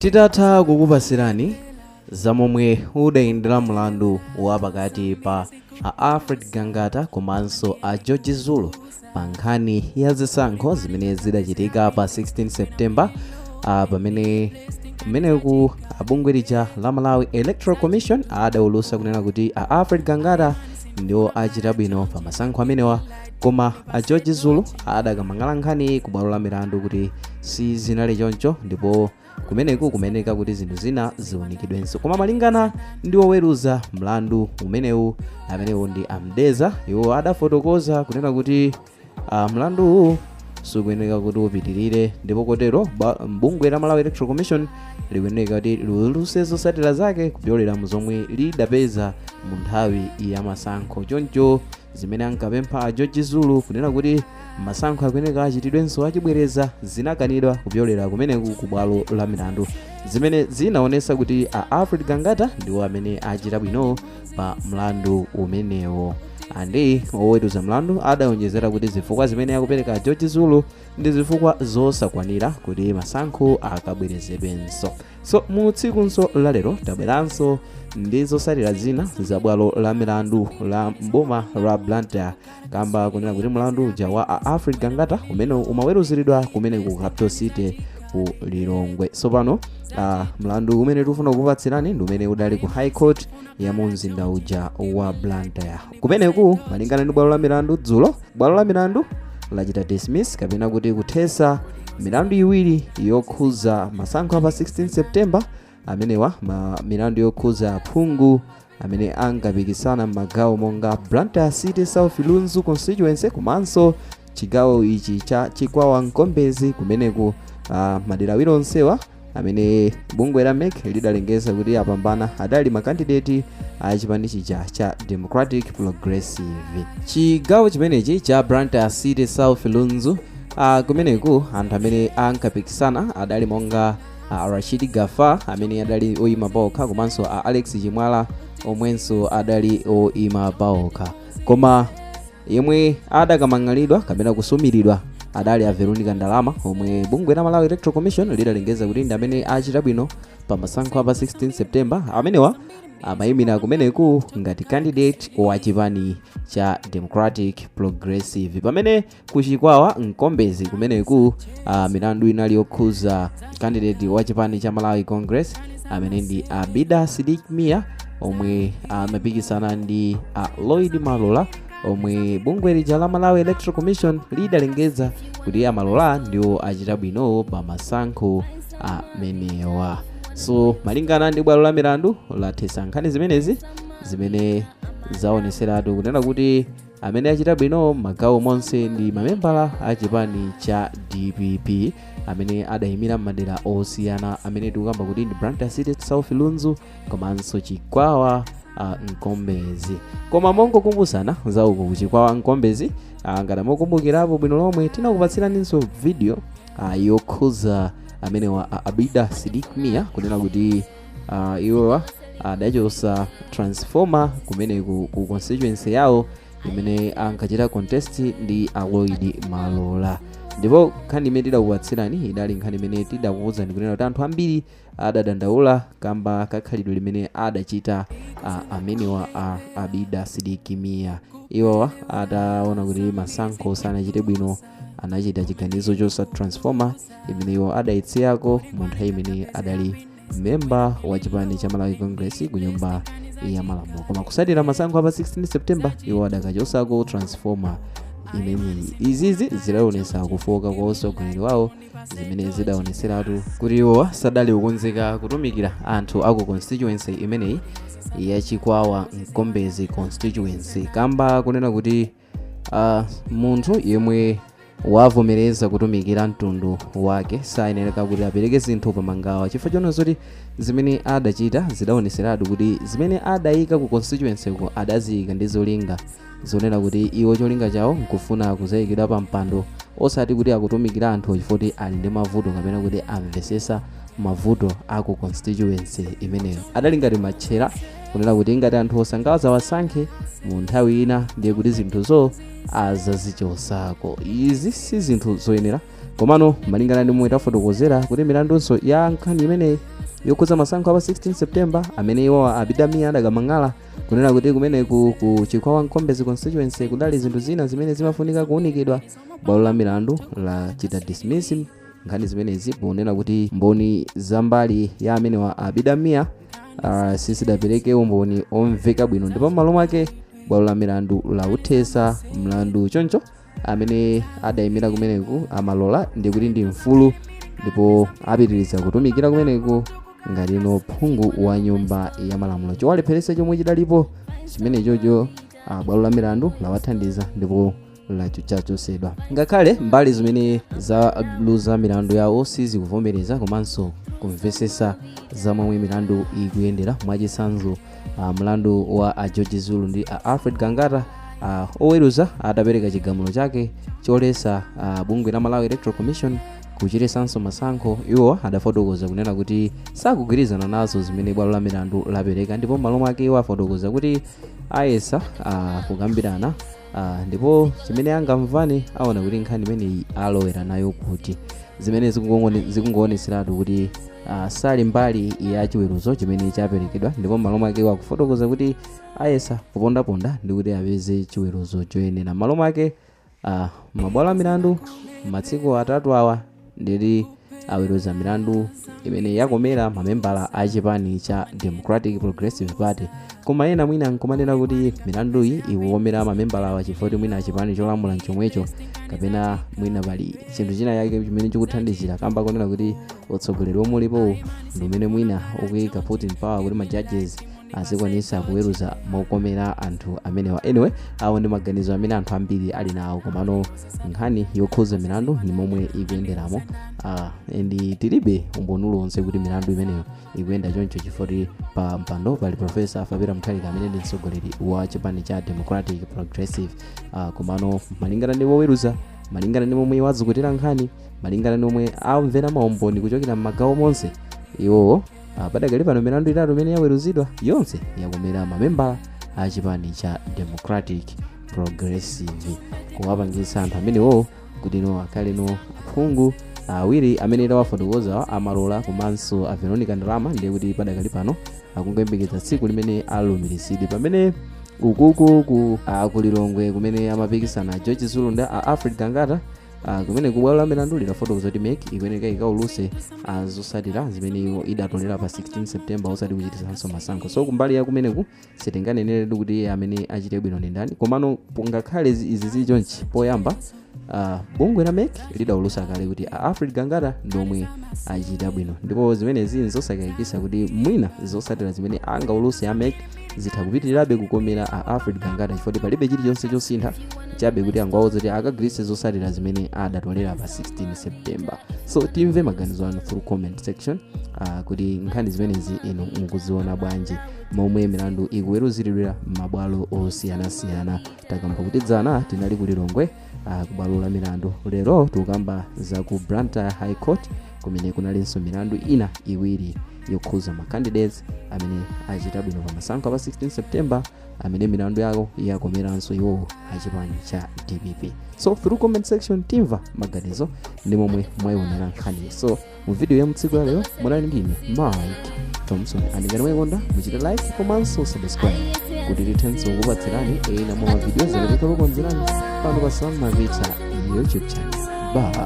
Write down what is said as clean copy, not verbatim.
Titatha kukupasirani za momwe udayendera mlandu wa pakati pa a Alfred Gangata komanso a George Zulu pa nkhani ya zisankho zimene zidachitika pa 16 September, pamene kumeneku abungwe lija la Malawi Electoral Commission adaulutsa kunena kuti a Alfred Gangata ndiwo achita bwino pa masankho amenewa, koma a George Zulu adakamang'ala nkhani ku bwalo la milandu kuti sizinali choncho ndipo kumeneku kumeneka kuti zinthu zina ziunikidwenso. Koma malingana ndi woweruza mlandu umenewu, amenewu ndi Amdeza, iwo adafotokoza kunena kuti mlanduwu sukuyeneka kuti upitirire, ndipo kotero bungwe la Malawi Electoral Commission likuyeneka kuti liulutse zotsatira zake kupyolera mu zomwe lidapeza mu nthawi ya masankho. Choncho zimene ankapempha a George Zulu kunena kuti masankho akuyeneka achitidwenso achibwereza zinakanidwa kupyolera kumeneku ku bwalo la milandu, zimene zinaonesa kuti a Alfred Gangata ndiwo amene achita bwino pa mlandu umenewo. Andi oweruza mlandu adawonjezera kuti zifukwa zimene akupereka George Zulu ndi zifukwa zosakwanira kuti masankho akabwerezedwenso. So mu tsikunso lalero tabweranso ndi zotsatira zina za bwalo la milandu la mboma la Blantyre, kamba kunena kuti mlandu uja wa a Alfred Gangata umene umaweruziridwa kumene ku Capital City ku Lilongwe. Tsopano mlandu umene tikufuna kukupatsirani ndi umene udali ku High Court ya mu mzinda uja wa Blantyre. Kumeneku, malingana ndi bwalo la milandu, dzulo bwalo la milandu lachita dismiss kapena kuti kuthesa milandu iwiri yokhuza masankho pa 16 September amenewa, milandu yokhuza aphungu amene ankapikisana m'magawo monga Blantyre City South, Lunzu constituency, komanso chigawo ichi cha Chikwawa Mkombezi. Kumeneku madera awiri onsewa amene bungwe la MEC lidalengeza kuti apambana adali makandideti a chipani chija cha Democratic Progressive. Chigawo chimenechi cha Blantyre City South, Lunzu, kumeneku anthu amene ankapikisana adali monga Rashid Gafar amene adali oyima paokha, komanso a Alex Chimwala omwenso adali oyima paokha. Koma yemwe adakamang'alidwa kapena kusumiridwa adali a Veronica Ndalama, omwe bungwe la Malawi Electoral Commission lidalengeza kuti ndi amene achita bwino pa masankho apa 16 September. Amenewa amayimira kumeneku ngati candidate wa chipani cha Democratic Progressive. Pamene kuchikwawa Mkombezi kumeneku milandu inali yokhuza candidate wa chipani cha Malawi Congress amene ndi Abida Sidik Mia, omwe amapikisana ndi Lloyd Malola, omwe bungwe lija la Malawi Electoral Commission lidalengeza kuti amalola ndiwo achita bwino pa masankho amenewa. So malingana ndi bwalo la milandu, lathesa nkhani zimenezi zimene zaoneseratu kunena kuti amene achita bwino magawo monse ndi mamembala a chipani cha DPP amene adayimira madera osiyana amene tikukamba kuti ndi Blantyre City South, Lunzu komanso Chikwawa Mkombezi. Koma mongokumbusana za uku kuchikwawa Mkombezi, ngati mukumbukirapo bwino lomwe, tinakupatsiraninso video yokhuza amenewa Abida Sidik Mia, kunena kuti iwowa adachosa transformer kumene ku constituency yawo imene ankachita contest ndi Aloid Malola. Ndipo nkhani imene tidakupatsirani idali nkhani imene tidakuwuzani kunena kuti anthu ambiri adadandaula kamba kakhalidwe limene adachita amenewa a Abida Sidik Mia. Iwowa ataona kuti masankho sanachite bwino, anachita chiganizo chosa transformer imene iwo adayitsiyako mu nthawi imene adali memba wa chipani cha Malawi Congress ku Nyumba ya Malamulo. Koma kusatira masankho apa 16 September, iwo adakachosako transformer imeneyi. Izizi zidaonesa kufoka kwa utsogoleri wawo, zimene zidaoneseratu kuti iwowa sadali kukonzeka kutumikira anthu aku constituency imeneyi yachikwawa Mkombezi constituency, kamba kunena kuti munthu yemwe wavomereza kutumikira mtundu wake sayenereka kuti apereke zinthu pamangawa, chifukwa chonena zoti zimene adachita zidaoneseratu kuti zimene adayika ku constituency ko adaziyika ndi zolinga zonena kuti iwo cholinga chawo nkufuna kuzayikidwa pa mpando, osati kuti akutumikira anthu chifukwa ali ndi mavuto kapena kuti amvesesa mavuto aku constituency imeneyo. Adali ngati matchera kunena kuti ngati anthu osangawaza wasankhe mu nthawi ina, ndiye kuti zinthuzo azazichosako. Izi si zinthu zoyenera Komano malingana ndi momwe tafotokozera kuti milandunso ya nkhani imeneyi yokhudza masankho apa 16 September, amene iwowa Abidamiya adakamang'ala kunena kuti kumeneku ku Chikwawa Mkombezi constituency kudali zinthu zina zimene zimafunika kuwunikidwa, bwalo la milandu lachita dismiss nkhani zimenezi ponena kuti mboni za mbali ya amenewa Abidamiya sizidapereke umboni omveka bwino, ndipo m'malo mwake bwalo la milandu lauthesa mlandu. Choncho amene adayimira kumeneku amalola ndikuti ndi mfulu ndipo apitiriza kutumikira kumeneku ngati no phungu wa nyumba ya malamulo. Chowalepheretsa chomwe chidalipo chimenechocho, bwalo la milandu lawathandiza ndipo lachochotsedwa, ngakhale mbali zimene zaluza milandu yawo sizikuvomereza komanso kumvesesa za momwe milandu ikuyendera. Mwachitsanzo, mlandu wa a George Zulu ndi a Alfred Gangata, oweruza atapereka chigamulo chake choletsa bungwe la Malawi Electoral Commission kuchitisanso masankho, iwo adafotokoza kunena kuti sakugwirizana nazo zimene bwalo la milandu lapereka, ndipo m'malo mwake iwo afotokoza kuti ayesa kukambirana, ndipo chimene angamvane aona kuti nkhani imeneyi alowera nayo kuti zimene zikungooneseratu kuti sali mbali ya chiweruzo chimene chaperekedwa, ndipo m'malo mwake iwo akufotokoza kuti ayesa kupondaponda ndi kuti apeze chiweruzo choyenera. M'malo mwake, mabwalo a milandu matsiku atatu awa nditi aweruza milandu imene yakomera mamembala a chipani cha Democratic Progressive Party. Koma ena mwina nkumanena kuti milanduyi ikukomera mamembala awa chifukwa mwina chipani cholamula nchomwecho, kapena mwina pali chinthu china chake chimene chikuthandizira, kamba konena kuti utsogoleri omwe ulipo ndi umene mwina ukuyika put in power kuti ma judges azikwanisa kuweruza mokomera anthu amenewa. Anyway, awo ndi maganizo amene anthu ambiri ali nawo, komano nkhani yokhuza milandu ndi momwe ikuyenderamo, and tilibe umboni uliwonse kuti milandu imeneyo ikuyenda choncho, chifukwa pa mpando pali Professor Arthur Mutharika amene ndi mtsogoleri wa chipani cha Democratic Progressive. Komano malingana ndi woweruza, malingana ndi momwe wazukutira nkhani, malingana ndi momwe amvera maumboni kuchokera m'magawo monse, iwowo padakali pano milandu itatu imene yaweruzidwa yonse yakomera mamembala a chipani cha Democratic Progressive, kuwapangisa anthu amenewo kuti no akhale no aphungu awiri amene tawafotokoza, amalola komanso a Veronica Ndalama, ndiye kuti padakali pano akungoyembekeza tsiku limene alumbiritsidwe. Pamene ukuku ku Lilongwe kumene amapikisana George Zulu ndi a Alfred Gangata, kumene kubwalo la milandu lidafotokoza kuti MEC ikuyeneka ikauluse zotsatira zimene iwo idatolera pa 16 September, osati kuchitisanso masankho. So kumbali ya kumeneku sitinganeneretu kuti amene achite bwino ndi ndani. Komano ngakhale izi zili chonchi, poyamba bungwe la MEC lidaulusa kale kuti a Alfred Gangata ndomwe achita bwino, ndipo zimenezi nzosakayikitsa kuti mwina zotsatira zimene angauluse a MEC zitha kupitirirabe kukomera a Alfred Gangata, chifukwa palibe chilichonse chosintha, chabe kuti angawauze kuti akagwiritse zotsatira zimene adatolera pa 16 September. So timve maganizo anu through comment section, kuti nkhani zimenezi inu mukuziona bwanji, momwe milandu ikuweruziridwira m'mabwalo osiyanasiyana. Takamba kuti dzana tinali ku Lilongwe, kubwalo la milandu. Lero tikukamba za ku Blantyre High Court, kumene kunalinso milandu ina iwiri yokhuza ma candidates amene achita bwino pa masankho pa 16 September, amene milandu yawo yakomeranso iwowo achipani cha DPP. So through comment section timva maganizo ndi momwe mwayionera nkhani. So mu video ya mtsiku la lero munali ndine Mike Thompson. Andikati mwayikonda, muchite like komanso subscribe kuti tithenso kukupatsirani ena mwa mavidiyo zimene tikukonzerani pano pa Sam Mavita YouTube channel. Bye.